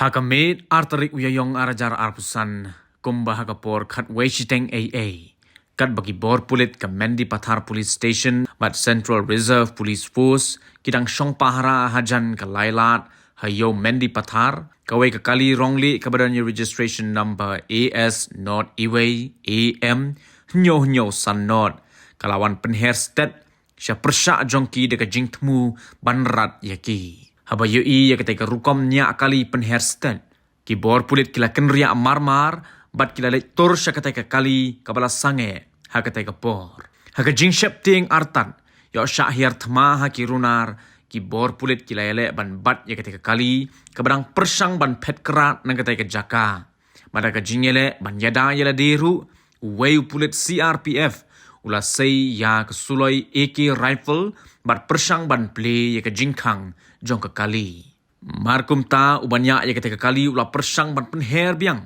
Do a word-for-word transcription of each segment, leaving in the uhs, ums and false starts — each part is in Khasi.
Ha ka miet ar tarik u Ïaïong ar hajar arphew san, kumba ha ka por khatwei shiteng ei ei, katba ki bor pulit ka Mendipathar Police Station bad Central Reserve Police Force ki dang shong pahara hajan ka Lailad ha Ïew Mendipathar, kawei ka kali rong lieh kaba don ïa registration number A S not iwei A M hynñiew hynñiew san not ka la wan pynher stet sha pyrshah jong ki da ka jingthmu ban rat ïa ki. Haba ïohi ïa katei ka rukom ñiah kali pynher stet, ki bor pulit ki la kynriah marmar bad ki la leit tur sha katei ka kali kaba la sangeh ha katei ka por. Ha ka jingsheptieng artat, ïoh shah hiar thma ha ki runar, ki bor pulit ki la ïaleh ban bat ïa katei ka kali kaba dang pyrshang ban phet krad na katei ka jaka. Bad ha ka jingïaleh ban ïada ïa lade ruh, uwei u pulit C R P F u la sei ïa ka suloi A K rifle bad pyrshang ban plie ïa ka jingkhang jong ka kali. Markumta, uba ñiah ïa katei ka kali u la pyrshang ban pynher biang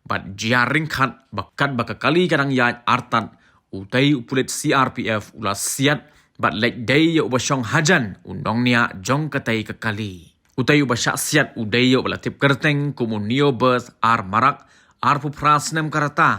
bad jia ryngkhat ba katba ka kali ka dang ïaid artat, utei u pulit C R P F u la siat bad leit dei ïa uba shong hajan u nongñiah jong katei ka kali. Utei uba shah siat u dei ïa uba la tip kyrteng kum u Neobirth R Marak, arphew phra snem ka rta,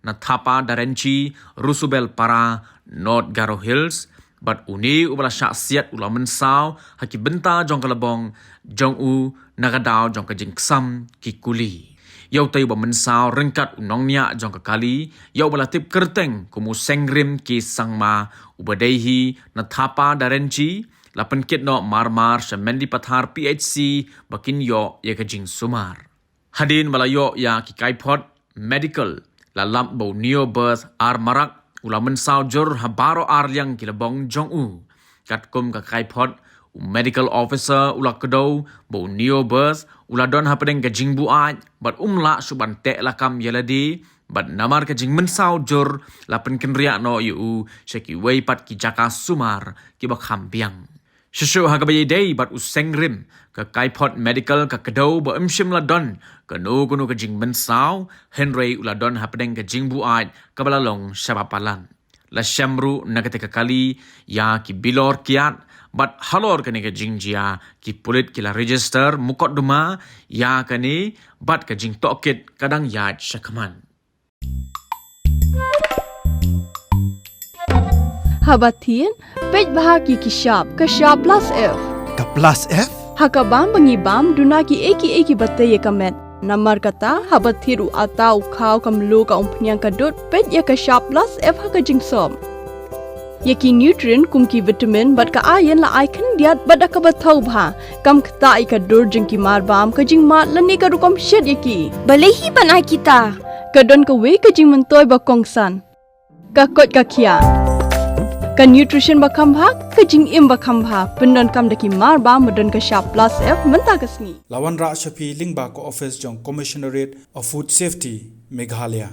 na Thapa Darenchi, Rusubel Para, North Garo Hills, bad une uba la shah siat u la mynsaw ha ki bynta jong ka lbong jong u na ka daw jong ka jingksam ki kuli. Ïa utei uba mynsaw ryngkat u nongñiah jong ka kali, ïa uba la tip kyrteng kum u Sengrim K Sangma, uba dei hi na Thapa Darenchi, la pynkit noh marmar sha Mendipathar P H C ba kin ïoh ïa ka jingsumar. Hadien ba la ïoh ïa ki kaiphod medical, la lap ba u Neobirth R Marak u la mynsaw jur ha baroh ar liang ki lbong jong u. Katkum ka kaiphod, u medical officer u la kdew ba u Neobirth u la don hapdeng ka jingbuaid bad um lah shuh ban teh lakam ïa lade, bad namar ka jingmynsaw jur la pynkynriah noh ïa u sha kiwei pat ki jaka sumar kiba kham biang. Shuh shuh ha kaba ïadei bad u Sengrim, ka kaiphod medical ka kdew ba ym shym la don kano kano ka jingmynsaw, hynrei u la don hapdeng ka jingbuaid kaba la long shaba palat. La shem ruh na katei ka kali ïa ki bilor kiad, bad halor kane ka jingjia ki pulit ki la register mukotduma ïa kane, bad ka jingtohkit ka dang ïaid shakhmat. Haba thied, peit bha ki ki shap, ka shap plus F. Ka plus F? Ha ka bam ba ngi bam, duna kiei kiei kiba tei ïa ka met. Namar kata, haba thied u atta, u khaw, ka mluh, ka umphniang, ka dud, peit ïa ka shap plus F ha ka jingsop. Ïa ki nutrient kum ki vitamin bad ka iron la ai khyndiat bad da kaba thaw bha. Kam ktah ïa ka dur jong ki marbam, ka jingmad lane ka rukom shet ïa ki. Balei hi ban ai kita? Ka don kawei ka jingmyntoi ba kongsan. Ka koit ka khiah. Ka nutrition ba kham bha, ka jingim ba kham bha. Pyndonkam da ki marbam ba don ka shap plus F mynta ka sngi. La wanrah sha phi lyngba ka office jong Commissionerate of Food Safety, Meghalaya.